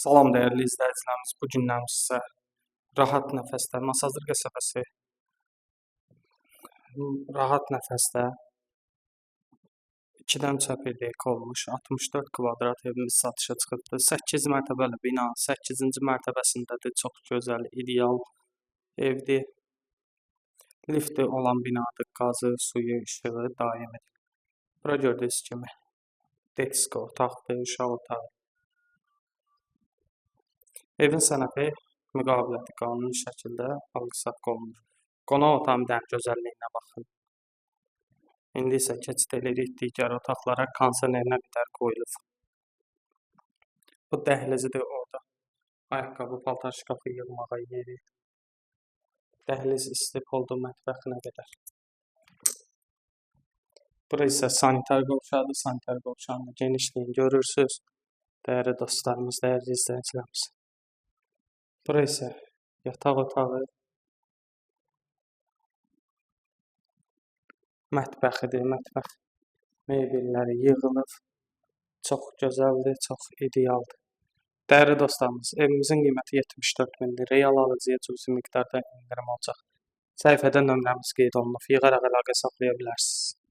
Salam dəyərli izləyicilərimiz, bu gündən sizə Rahat Nəfəsdə, Masazır qəsəbəsi Rahat Nəfəsdə 2-dən çəpirlik olmuş 64 kvadrat evimiz satışa çıxıbdır. 8 mərtəbəli binanın 8-ci mərtəbəsindədir. Çox gözəl, ideal evdir. Lifti olan binadır. Qazı, suyu, işığı daimidir. Bura gördüyünüz kimi detska otaqdır, uşaq otağı. Evin sənədi müqaviləti qanuni şəkildə alqı-satqı olunur. Qonaq otağının dənə gözəlliyinə baxın. İndi isə keçid edirik digər otaqlara, kondisionerinə qədər qoyulub. Bu dəhlizidir orada. Ayaqqabı, paltar şkafı yığmağa yeri. Dəhliz istipoldur mətbəxinə qədər. Bura isə sanitar qovşağıdır. Sanitar qovşağının genişliyini görürsünüz. Dəyərli dostlarımız, dəyərli izləyicilərimiz. Bura isə yataq otağı, mətbəxidir. Mətbəx mebelləri yığılıb. Çox gözəldir, çox idealdır. Dəyərli dostlarımız, evimizin qiyməti 74 mindir. Real alıcıya cüzi miqdarda endirim olacaq. Səhifədə nömrəmiz qeyd olunub. Yığaraq əlaqə saxlaya bilərsiniz.